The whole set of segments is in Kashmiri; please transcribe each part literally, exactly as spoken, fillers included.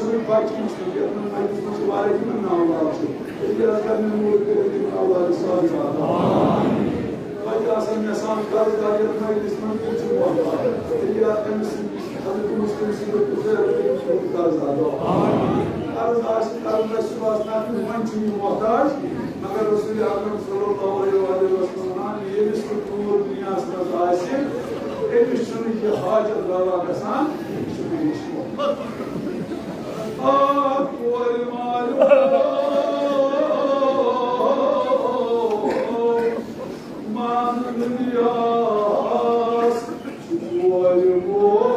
بچہِ یُس نہٕ یَتھ منٛز مجلس منٛز چھِ واریاہ تِمن ناو لال چھِ۔ تیٚلہِ حظ کَرِ مےٚ موٗل کٔرِتھ یِم اولاد صالحات۔ توتہِ آسَن مےٚ سان قرض دار یَتھ مجلس منٛز تہِ چھُ وۄتھان۔ تیٚلہِ حظ أمِس سٕنٛدِ حضرت مسلم سٕنٛدِ پُترٕ تٔمِس چھُ قرض ادا۔ قرض آسہِ، قرض آسہِ صُبحَس نَکھٕ، وۄنۍ چھُ یہِ محتاج، مگر رسول اکرم صلی اللہ علیہ وآلہ وسلم وَنان، ییٚمِس نہٕ کوٗر دُنیاہَس منٛز آسہِ، أمِس چھُنہٕ یہِ حاجت روا گژھان، یہِ چھُ بے ہوش۔ آ، کورِ مالیُن، مان دُنیاہَس، کورِ مول۔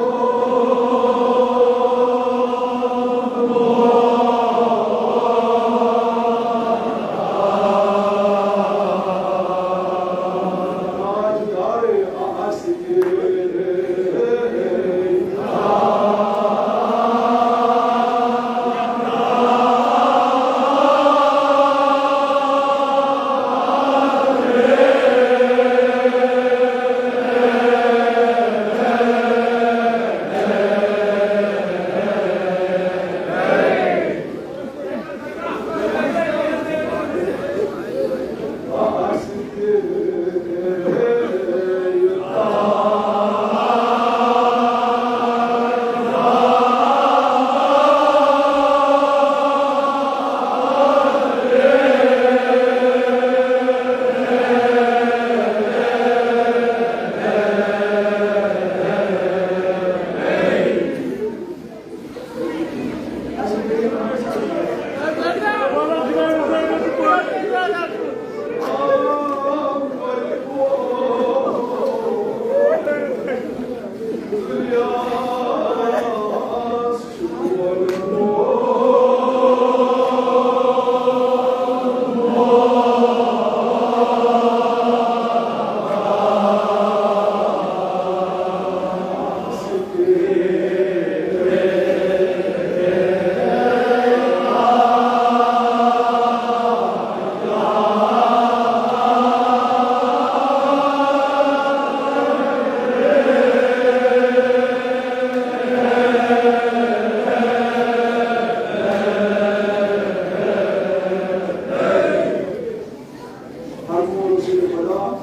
ہر کُنہِ رسول خدا،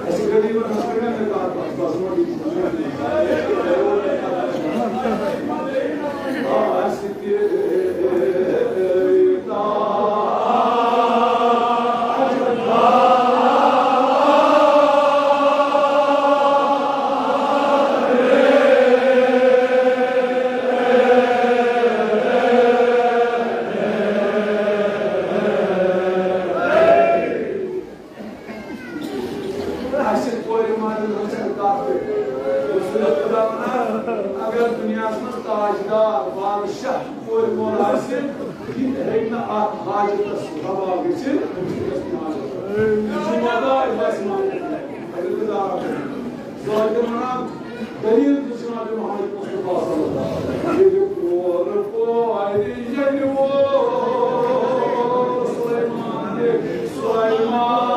اَسہِ غریٖبن ہٕنٛز کٔرِو نہٕ کَتھ باتھ، بس وۄنۍ یہِ آسہِ تہِ اَسہِ کورِ ماجہِ ہٕنٛز چھَنہٕ کَتھ تہِ۔ رسول خدا وَنان، اگر دُنیاہَس منٛز تاجدار، بادشاہ کورِ مول آسہِ، یہِ تہِ ہیٚکہِ نہٕ اَتھ حاجتَس روا گٔژھِتھ، أمِس چھُ گژھُن حاجت۔ یہِ چھُ وَداے بَس یِوان۔ حضرت زہرا چھِ ظٲہِر وَنان، دٔلیٖل تہِ جناب محمد مصطفیٰ صلی اللہ علیہ وسلم۔ ییٚلہِ کورِ پورِ ییٚلہِ وول سلیمان، سلیمان۔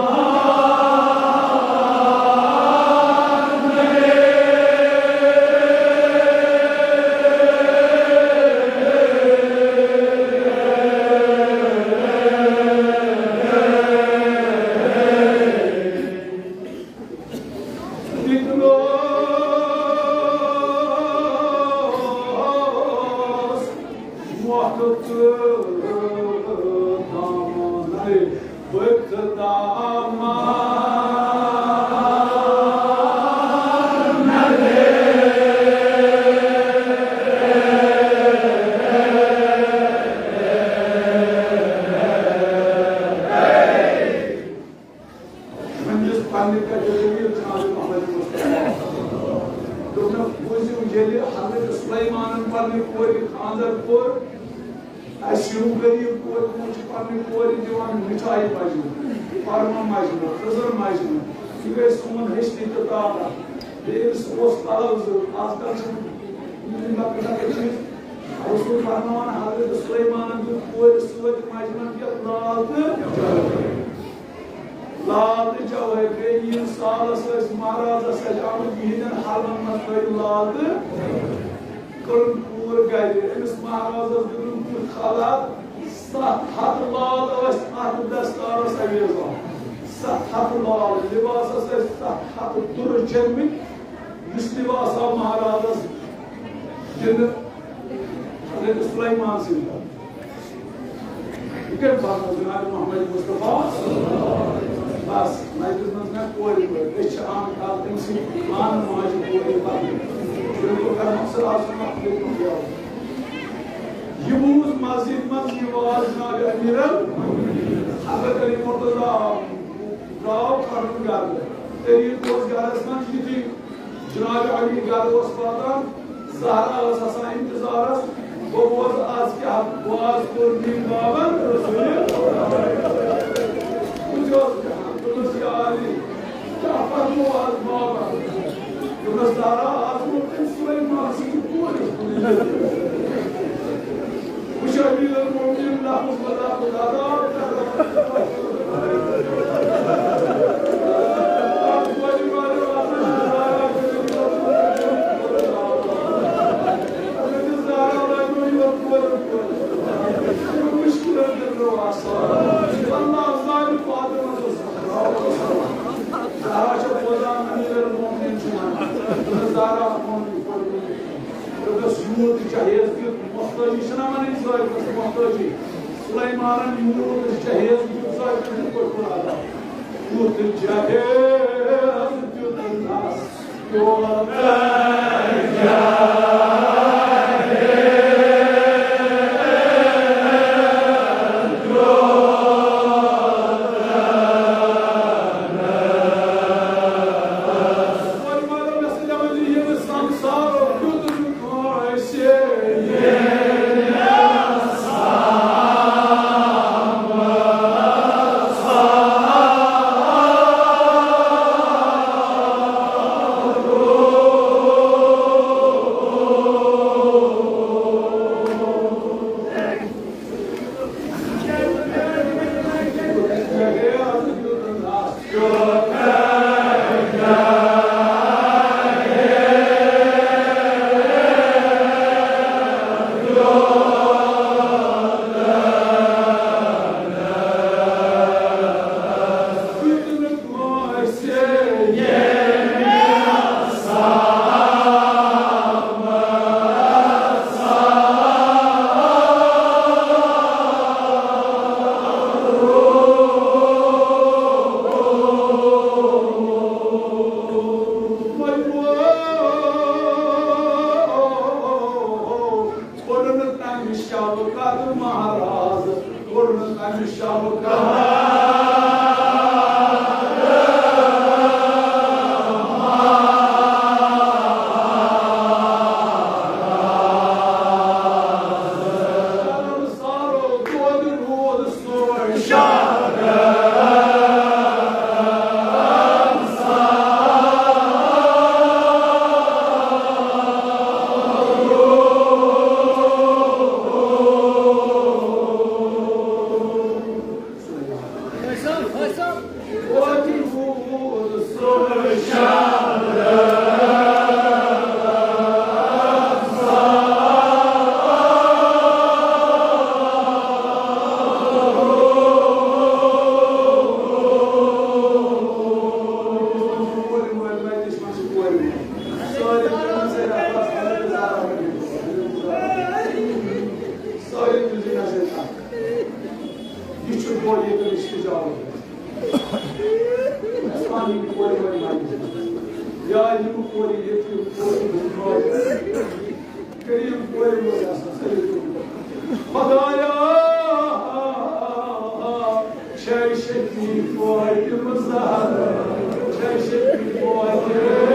پننِس پننہِ پٮ۪ٹھ دٔلیٖل جناب محمد مصطفیٰ۔ دوٚپنَکھ، بوٗزِو، ییٚلہِ حضرت سلیمانَن پننہِ کورِ خانٛدر کوٚر، اَسہِ ہیوٗ غریٖب کورِ، تِمَن چھِ پننہِ کورِ دِوان مِٹھایہِ مَجمہٕ، پَرمہٕ مَجمہٕ، خٔزٕر مَجمہٕ۔ یہِ گٔے سون حیثیت تہٕ طاقت۔ بیٚیہِ أمِس اوس قلب ضروٗرت۔ آز کل چھِ یِم لۄکٕٹۍ لۄکٕٹۍ چیٖز۔ رسول فرماوان، حضرت سلیمانَن دیُت کورِ سۭتۍ مَجمَن پٮ۪ٹھ لال تہٕ لال تہٕ جوہر۔ بیٚیہِ ییٚمہِ سالس ٲسۍ مہرازس سۭتۍ آمٕتۍ، یِہنٛدٮ۪ن حرمن منٛز تھٲوِو لال تہٕ کٔرٕن کوٗر گرِ أمِس مہرازس دیُتُن تیُتھ حالات، ستھ ہتھ لال ٲسۍ اتھ دستارس اویزان۔ ستھ ہتھ لال، لباسس ٲسۍ ستھ ہتھ دُرٕ چھٔلمٕتۍ۔ یُس لباس آو مہرازس دِنہٕ حضرت سلیمان سٕنٛدِ طرفہٕ۔ یہِ کٔمۍ پرنو جناب محمد مصطفیٰ؟ بس، مجلس منٛز نہ کورِ پٲٹھۍ۔ أسۍ چھِ آمٕتۍ آز تٔمۍ سٕنٛدِ پانہٕ ماجہِ کورِ پرنہِ۔ بلکل کرمکھ سر آسُن اکھ بلکل گٮ۪وُن۔ یہِ بوٗز مسجد منٛز یہِ واز جناب امیرن حضرت علی مرتضیٰ آو، درٛاو پنُن گرٕ۔ طریٖق اوس گرس منٛز یِتھُے جناب علی گرٕ اوس واتان، زہرا ٲس آسان انتظارس، بہٕ بوزٕ از کیٛاہ واز کوٚر مےٚ بابن رسول۔ بہٕ تہِ اوسُس ہٮ۪وان، دوٚپمس، یا علی، کیٛاہ فرموو از بابن؟ دوٚپمس، زہرا، از ووٚن تٔمۍ سلیمان سٕنٛدِ کورِ۔ وٕچھ امیر المومنین لفظ بلا بلا۔ دوٚپنَس، یوٗت جہیز دیُت، محتٲجی چھِنہ وَنٕنۍ زٲوِدَس محتٲجی۔ سلیمانَن یوٗت جہیز دیُت زٲوِدَس، یِتھ پٲٹھۍ کوٚر ادا۔ یُتھ جہیز دیُت نَس، یوٗت جہیز۔ کوٚرُن تَمہِ شَوکَت مہراز، کوٚرُن تَمہِ شَوکَت۔ سارو دۄد روٗد سورُے شاد۔ سٲری تُلِو نظر تَتھ۔ یہِ چھُ گۄڈٕ ییٚتٮ۪ن رِشتہٕ جاوُن۔ اَسہِ وَن یِم کورِ وٲلۍ مَرِ۔ یا یِم کورِ ییٚتہِ یِم کورِ ہٕنٛدۍ مٲلۍ۔ کٔرِو یِم کورِ وٲلۍ آسان سٲری تُلِو۔ خۄدایا، شے شفیع فاطمہ زہرا، شے شفیع فاطمہ۔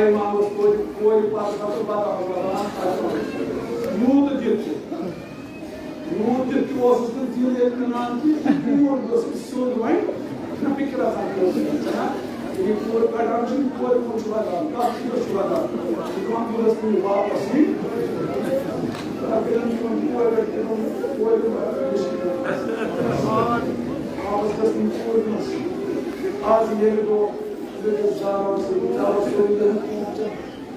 امام اوس توتہِ کورِ پتہٕ پتہٕ بدل بدلان۔ یوٗت دِتھ تہِ، یوٗت دِتھ تہِ اوسُس نہٕ دِل اطمینان کہِ یہِ کوٗر گٔژھ سیوٚد وۄنۍ۔ نہ، فِکر آسان کٲنٛسہِ، چھَنا؟ یہِ کوٗر کَڑان چھِ، یہِ کورِ کُن چھُ لگان، کَتھ چھُ، چھُ لگان۔ یہِ دَپان، بہٕ گژھٕ نہٕ یہِ واپَس یِنۍ۔ اگر یِمَن کورِ، یِمَن کورِ واپَس گژھِ نہٕ کوٗر منٛز۔ آز ییٚلہِ بہٕ حضرت زہرا سۭتۍ، زہرا سۭتۍ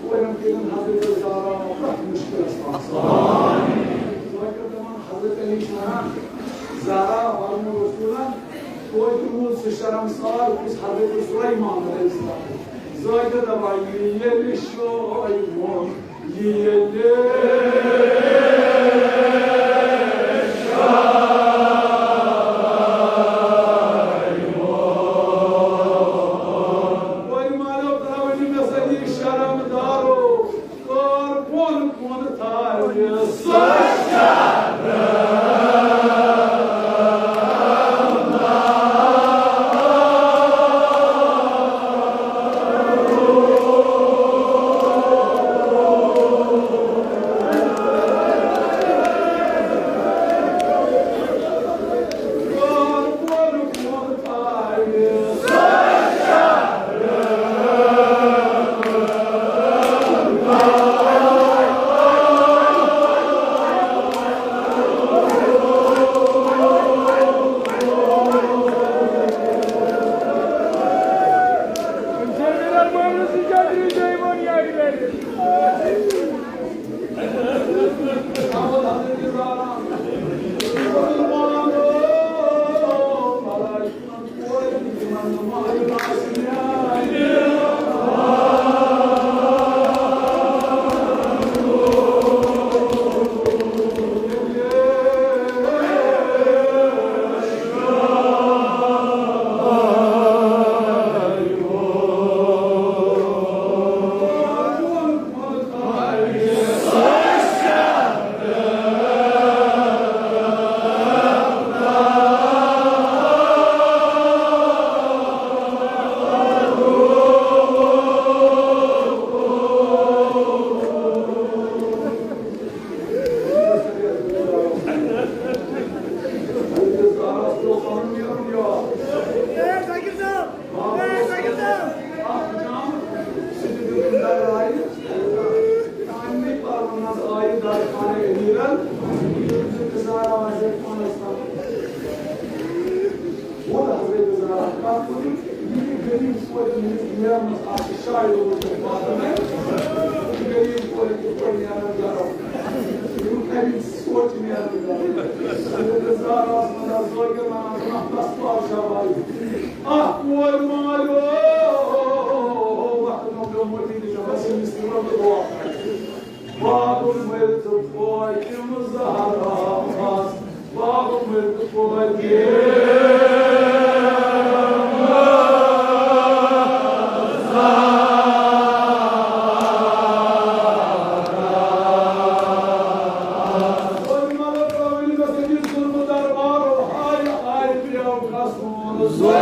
کورٮ۪ن کٔرِن حضرت زہرا پرٛٮ۪تھ مُشکِلَس آسان۔ توتہِ دَپان حضرت علی چھُ وَنان، زہرا فرمو رسوٗلن، توتہِ روٗد سُہ شرمسار، یُس حضرت سلیمان علیہ السلام۔ زٲہدٕ دَپان، یہِ ییٚلہِ شوے ووٚن، یہِ ییٚلہِ شوے ووٚن۔ کورِ مالیو ترٛاوٕنۍ مےٚ سۭتۍ شرمدارو۔ کار بۄن کُن تھاوِ سۄ شرم۔ کار بۄن کُن تھاوِ سۄ شرم۔ کوٗتاہ حضرت زہرا کتھ کٔرٕن، یہِ تہِ غریب کورِ ہٕنٛدِس نیرنس آسہِ شاید اوسمُت واتُن۔ یہِ غریب کورِ کِتھ پٲٹھۍ نیرن گرو؟ یِم کَمہِ سونٛچہِ نیرن گرو؟ حضرت زہراہس منٛز آسہٕ زٲوِج ونان، زانٛہہ تس پادشاہ وایہِ۔ اکھ کورِ مالیو، وقت مۄکلیو، مٔٹی نِش بس أمِس تہِ ووٚن تہٕ گوٚو۔ باب الملک فاطمہ زہرا، باب الملک فاطمہ زہرا۔ اور ملک راوی مسجد ظلم دربارو، ہائے ہائے پیو کھسون ظلم۔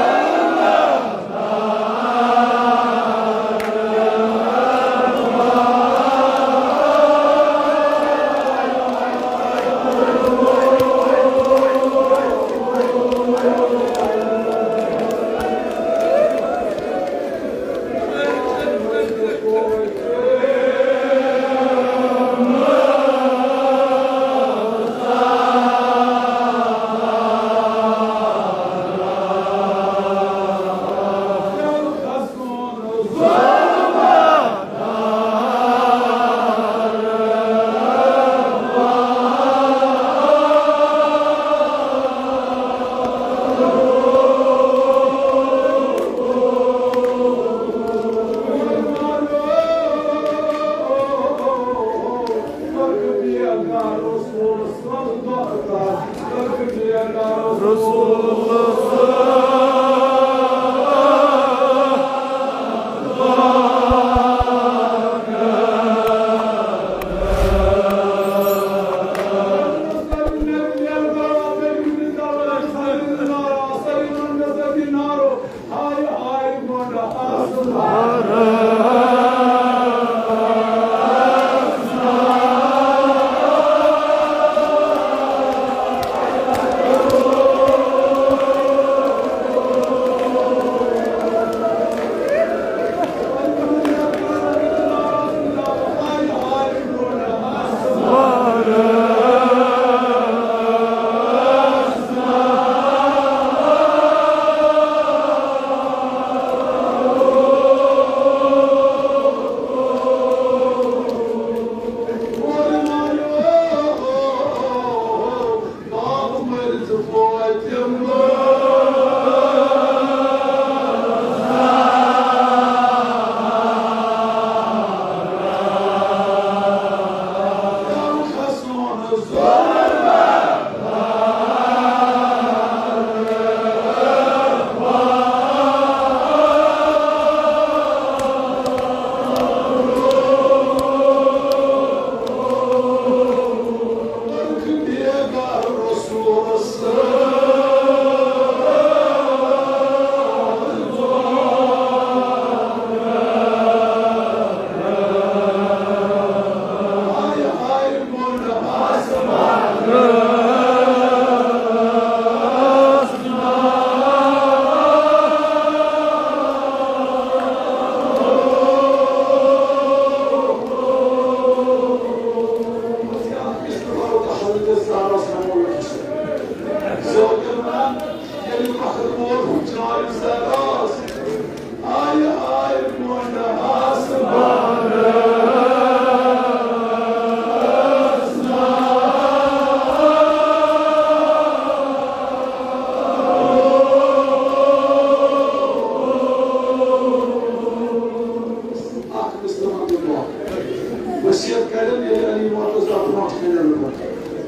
وصیت کرن، ییٚلہِ علی موت اوس، تَتھ برونٛٹھ کَنہِ لُکن۔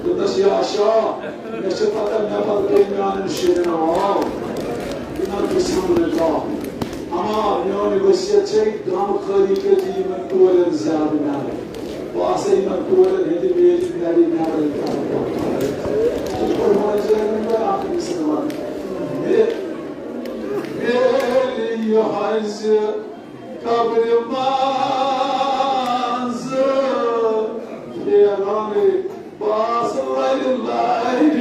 دوٚپنَس، یا شاہ، مےٚ چھِ پتہ، مےٚ پتہٕ گٔے میٛانٮ۪ن شُرٮ۪ن آو۔ یِمن گٔژھ حملہٕ کانٛہہ۔ اما میٛٲنۍ وصیت چھے، غم خٲری کٔرۍ زِ یِمن ٹولٮ۪ن زیادٕ نٮ۪بر۔ بہٕ آسے یِمن ٹولٮ۪ن ہٕنٛدِ میلہِ نٮ۪برٕے نٮ۪برٕے کران۔ یِتھ پٲٹھۍ وۄنۍ زینن بہٕ اکھ أکِس سۭتۍ وَنہٕ۔ مےٚ، مےٚ یہِ حظ قبرِ منٛز پھیران باس لرِ لرِ۔